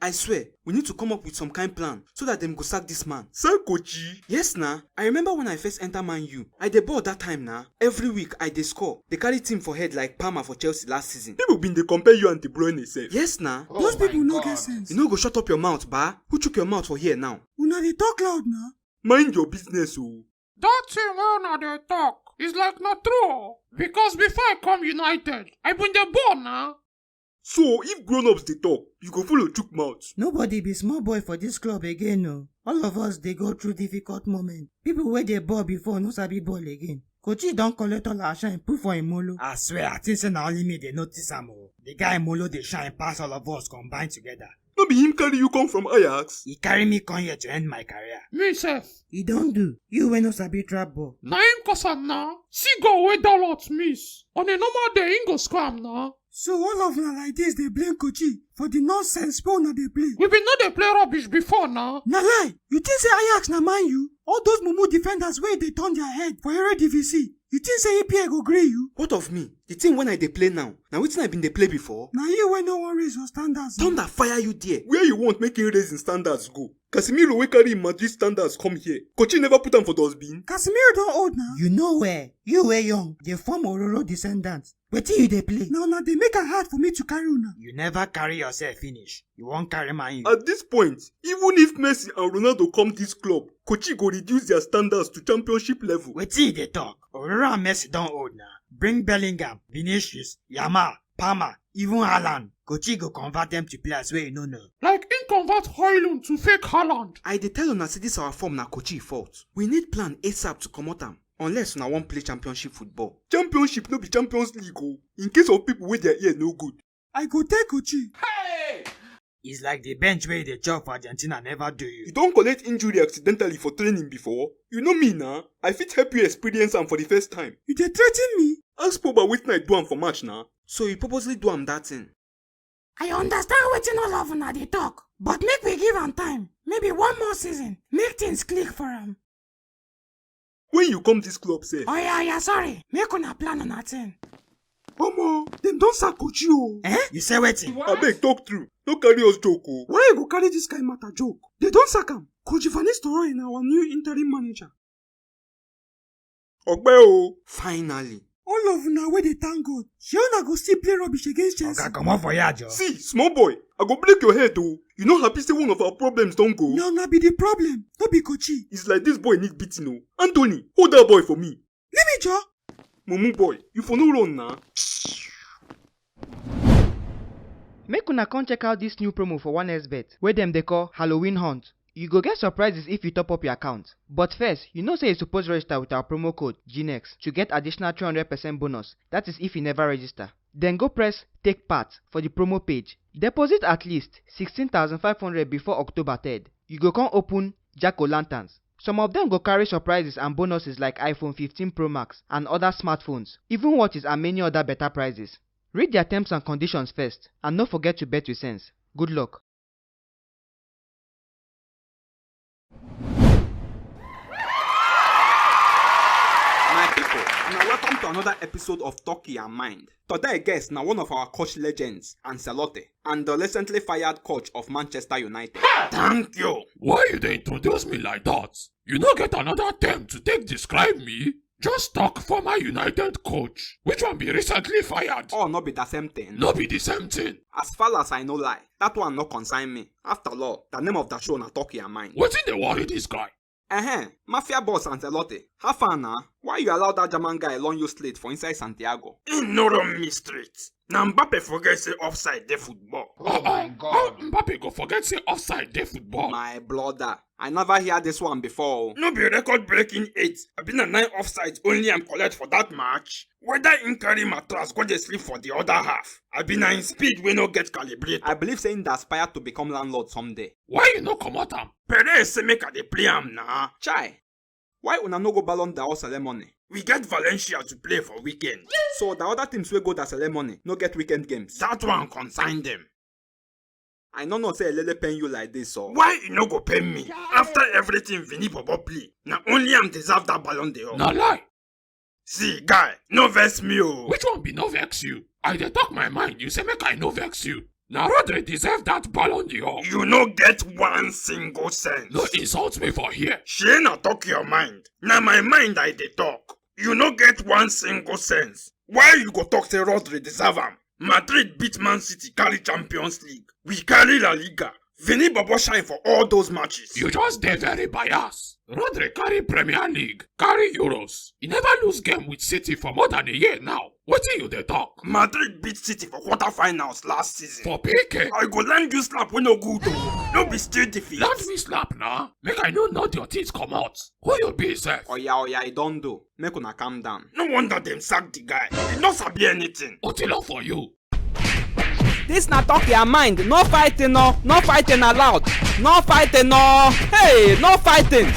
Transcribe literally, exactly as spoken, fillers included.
I swear, we need to come up with some kind plan so that dem go sack this man. Sack Kochi? Yes na. I remember when I first enter Man U. I dey ball that time na. Every week I dey score. Dey carry team for head like Palmer for Chelsea last season. People been dey compare you and De Bruyne sef. Yes na. Those people no get sense. You no go shut up your mouth, ba? Who chook your mouth for here now? Una dey talk loud na. Mind your business o. That thing wey una dey talk is like na true o. Because before I come United, I been dey ball na. So if grown-ups dey talk, you go follow chook mouth. Nobody be small boy for this club again o. All of us dey go through difficult moment. People wey dey ball before no sabi ball again. Kochi don collect all our shine, put for im molo. I swear, I think say na only me dey notice am o. The guy molo dey shine pass all of us combined together. No be him carry you come from Ajax? He carry me come here to end my career. Me sef. He don do. You wey no sabi trap ball. Na him cause am na. See goal wey Dalot miss. On a normal day, him go score am na. So all of una like this dey blame Kochi for the nonsense wey una dey play. We been no dey play rubbish before na. Na lie. You think say Ajax na Man U? All those mumu defenders wey dey turn their head for Eredivisie, you think say E P L go gree you? What of me? The thing wey I dey play now, na wetin I been dey play before. Na you wey no wan raise your standards. Thunder fire you there. Where you want make him raise him standards go? Casemiro wey carry him Madrid standards come here. Kochi never put am for dustbin. Casemiro don old na. You know where? You wey young, dey form Ororo descendants. Wetin you dey play? Na una dey make am hard for me to carry una. You never carry yourself finish. You wan carry Man U. At this point, even if Messi and Ronaldo come this club, Kochi go reduce their standards to championship level. Wetin you dey talk? Ororo and Messi don old na. Bring Bellingham, Vinicius, Yamal, Palmer, even Haaland. Kochi go convert them to players wey you no know. Like him convert Højlund to fake Haaland. I dey tell una say this our form na Kochi fault. We need plan ASAP to comot am, unless una wan play championship football. Championship no be Champions League o, in case of people wey their ear no good. I go take Kochi. Hey! It's like the bench wey you dey chop for Argentina never do you. You don collect injury accidentally for training before? You know me na. I fit help you experience am for the first time. You dey threaten me? Ask Pogba wetin I do am for match na. So you purposely do am that thing? I understand wetin all of una dey talk, but make we give am time. Maybe one more season, make things click for am. When you come this club sef? Oya, oya, sorry. Make una plan una thing. Omo, dem don sack Kochi o. Eh? You say wetin? Abeg talk true. No carry us joke o. Why you go carry this kind matter joke? They don sack am. Kochi Van Nistelrooy na our new interim manager. Ogbe o. Finally. All of una wey dey thank God, shey una go still play rubbish against Chelsea? Oga, comot for here, Joe. See, small boy, I go break your head o. You no happy say one of our problems don go? Na una be the problem, no be Kochi. It's like this boy need beating o. Anthony, hold that boy for me. Leave me, Joe. Mumu boy, you for no run na. Make una come check out this new promo for one X bet wey dem dey call Halloween Hunt. You go get surprises if you top up your account. But first, you know say you suppose register with our promo code G next to get additional three hundred percent bonus. That is if you never register. Then go press take part for the promo page. Deposit at least sixteen thousand five hundred before October third. You go come open Jack-o-lanterns. Some of them go carry surprises and bonuses like iPhone fifteen Pro Max and other smartphones, even watches and many other better prizes. Read their terms and conditions first, and no forget to bet with sense. Good luck. My people, una welcome to another episode of Talk Your Mind. Today guest na one of our coach legends, Ancelotti, and the recently fired coach of Manchester United. Thank you. Why you dey introduce me like that? You no get another term to take describe me? Just talk former United coach. Which one be recently fired? Oh, no be the same thing. No be the same thing. As far as I no lie, that one no concern me. After all, the name of the show na Talk Your Mind. Wetin dey worry this guy? Ehen, mafia boss Ancelotti. How far na? Why you allow that German guy loan you slate for inside Santiago? He no run me straight. Na Mbappe forget say offside dey football. Oh my God. How Mbappe go forget say offside dey football? My brother, I never hear this one before. No be record breaking eight. Abi na nine offsides only am collect for that match? Whether him carry mattress go dey sleep for the other half, abi na him speed wey no get calibrate. I believe say him dey aspire to become landlord someday. Why you no comot am? Perez say make I dey play am na. Chai, why una no go Ballon d'Or ceremony? We get Valencia to play for weekend. So the other teams wey go the ceremony no get weekend games? That one concern them. I no know say Elele pain you like this, so. Why e no go pain me? After everything Vini Bobo play, na only am deserve that Ballon d'Or. Na lie. See, guy, no vex me o. Which one be no vex you? I dey talk my mind, you say make I no vex you. Na Rodri deserve that Ballon d'Or. You no get one single sense. No insult me for here. Shey na talk your mind. Na my mind I dey talk. You no get one single sense. Why you go talk say Rodri deserve am? Madrid beat Man City, carry Champions League. We carry La Liga. Vini Bobo shine for all those matches. You just dey very biased. Rodri carry Premier League, carry Euros. He never lose game with City for more than a year now. Wetin you dey talk? Madrid beat City for quarterfinals last season. For P K? I go land you slap wey no good o. No be still defeat. Land me slap na. Make I no nod your teeth comot. Who you be sef? Oya oya, e don do. Make una calm down. No wonder dem sack the guy. He no sabi anything. Otilo for you. This na talk your mind. No fighting, no. No fighting allowed. No fighting, no. Hey, no fighting.